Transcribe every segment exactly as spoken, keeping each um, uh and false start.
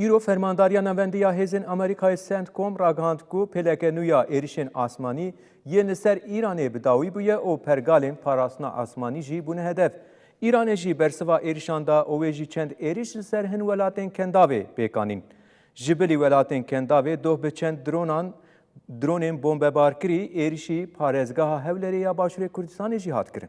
Îro fermandariya navendî ya hêzên Amerîkayê CENTCOM ragihand ku pêleke nû ya êrîşên asmanî yên li ser Îranê bi dawî bûye û pergalên parastina asmanî jî bûne hedef. Îranê jî bersiva êrîşan da û wê jî çend êrîş li ser hin welatên Kendavê pêk anîn. Ji bilî welatên Kendavê doh bi çend dronan, dronên bombebarkirî êrîşî parêzgeha Hewlêrê ya Başûrê Kurdistanê jî hat kirin.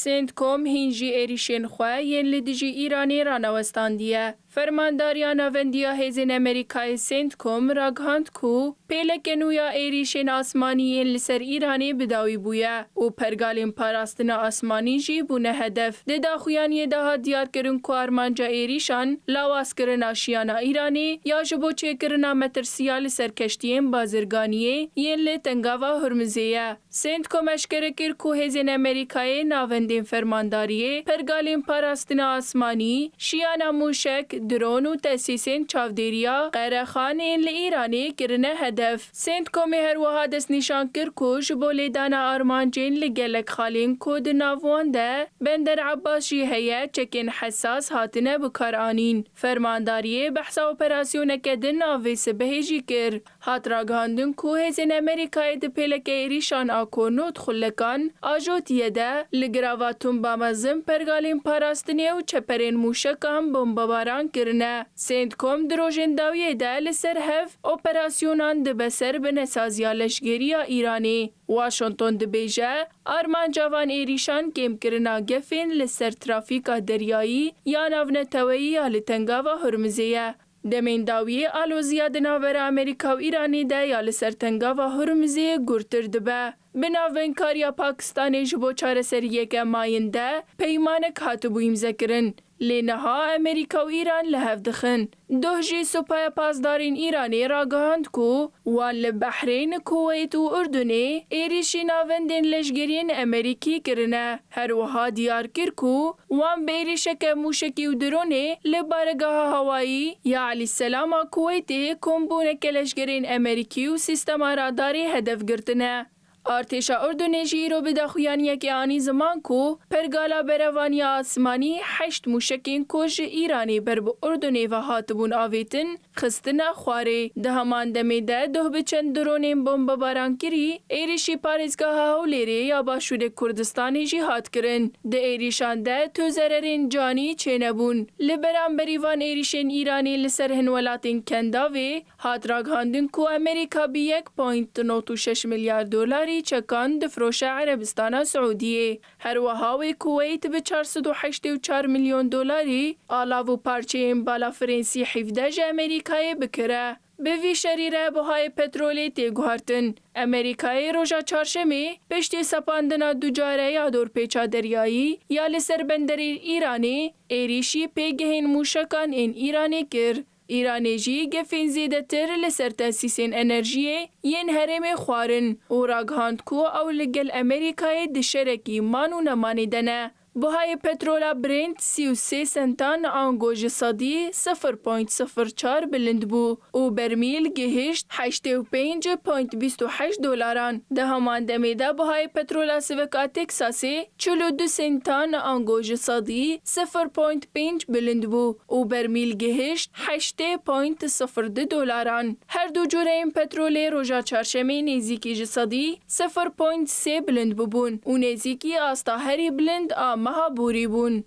CENTCOM hîn jî êrîşên xwe yên li dijî Îranê ranewestandiye. Fermandariya Navendî ya Hêzên Amerîkayê CENTCOM ragihand ku pêleke nû ya êrîşên asmanî yên li ser Îranê bi dawî bûye û pergalên parastina asmanî jî bûne hedef. Di daxuyaniyê de hat diyarkirin ku armanca êrîşan lawazkirina şiyana Îranê ya ji bo çêkirina metirsiya li ser keştiyên bazirganiyê yên li Tengava Hurmizê ye. CENTCOM eşkere kir ku hêzên Amerîkayê navendên fermandariyê, pergalên parastina asmanî, şiyana mûşek, dron û tesîsên çavdêriya qerexan ên li Îranê kirine hedef. CENTCOMê her wiha destnîşan kir ku ji bo lêdana armancên li gelek xalên ku di nav wan de Bender Abbas jî heye, çekên hesas hatine bikaranîn. Fermandariyê behsa operasyoneke din a vê sibehê jî kir. Hat ragihandin ku hêzên Amerîkayê di pêleke êrîşan a ku nod xulekan ajotiye de li girava tumba mezin pergalên parastinê û çeperên mûşekan bombebaran kirine. CENTCOM di rojên dawiyê de li ser hev operasyonan dibe ser binesaziya leşgeriya Îranê. Washington dibêje, armanca van êrîşan kêmkirina gefên li ser trafîka deryayî ya navneteweyî ya li Tengava Hurmizê ye. Demên dawiyê aloziya di navbera Amerîka û Îranê de ya li ser Tengava Hurmizê gurtir dibe. Bi navbenkariya Pakistanê ji bo çareseriyeke mayîn de peymanek hatibû îmzekirin. Lê niha Amerîka û Îran li hev dixin. Doh jî Supaya Pasdarên Îranê ragihand ku wan li Behrêyn, Kuweyt û Urdunê êrîşî navendên leşgeriyên Amerîkî kirine. Her wiha diyar kir ku wan bi êrîşeke mûşekî û dronê li baregeha hewayî ya Elî Selam a Kuweytê kombûneke leşgerên Amerîkî û sîstema radarê hedef girtine. Artêşa Urdunê jî îro bi daxuyaniyekê anî ziman ku pergala berevaniya asmanî heşt mûşekên ku ji Îranê ber bi Urdunê ve hatibûn avêtin, xistine xwarê. Di heman demê de doh bi çend dronên bombebarankirî êrîşî parêzgeha Hewlêrê ya Başûrê Kurdistanê jî hat kirin. Di êrîşan de tu zererên canî çênebûn. Li beramberî van êrîşên Îranê li ser hin welatên Kendavê, hat ragihandin ku Amerîka bi yek point nod û şeş milyar dolarî çekan difroşe Erebistana Siûdiyê. Her wiha wê Kuweyt bi çar sed û heştê û çar milyon dolarî alav û parçeyên balafirên C hevdeh ji Amerîkayê bikire. Bi vî şerî re buhayê petrolê tê guhartin. Amerîkayê roja çarşemê piştî sepandina ducare ya dorpêça deryayî ya li ser benderên Îranê, êrîşî pêgehên mûşekan ên Îranê kir. Îranê jî gefên zêdetir li ser tesîsên enerjiyê yên herêmê xwarin û ragihand ku ew li gel Amerîkayê di şerekî man û nemanê de ne. Buhayê petrola Brent sî û sê sentan ango ji sedî sifir point sifir çar bilind bû û bermîl gihişt heştê û pênc point bîst û heşt dolaran. Di heman demê de buhayê petrola sivik a Teksasê çil û du sentan ango ji sedî sifir point pênc bilind bû û bermîl gihişt heştê point sifir du dolaran. Her du cureyên petrolê roja çarşemê nêzîkî ji sedî sifir point sê bilind bûbûn û nêzîkî asta herî bilind a meha borî bûn.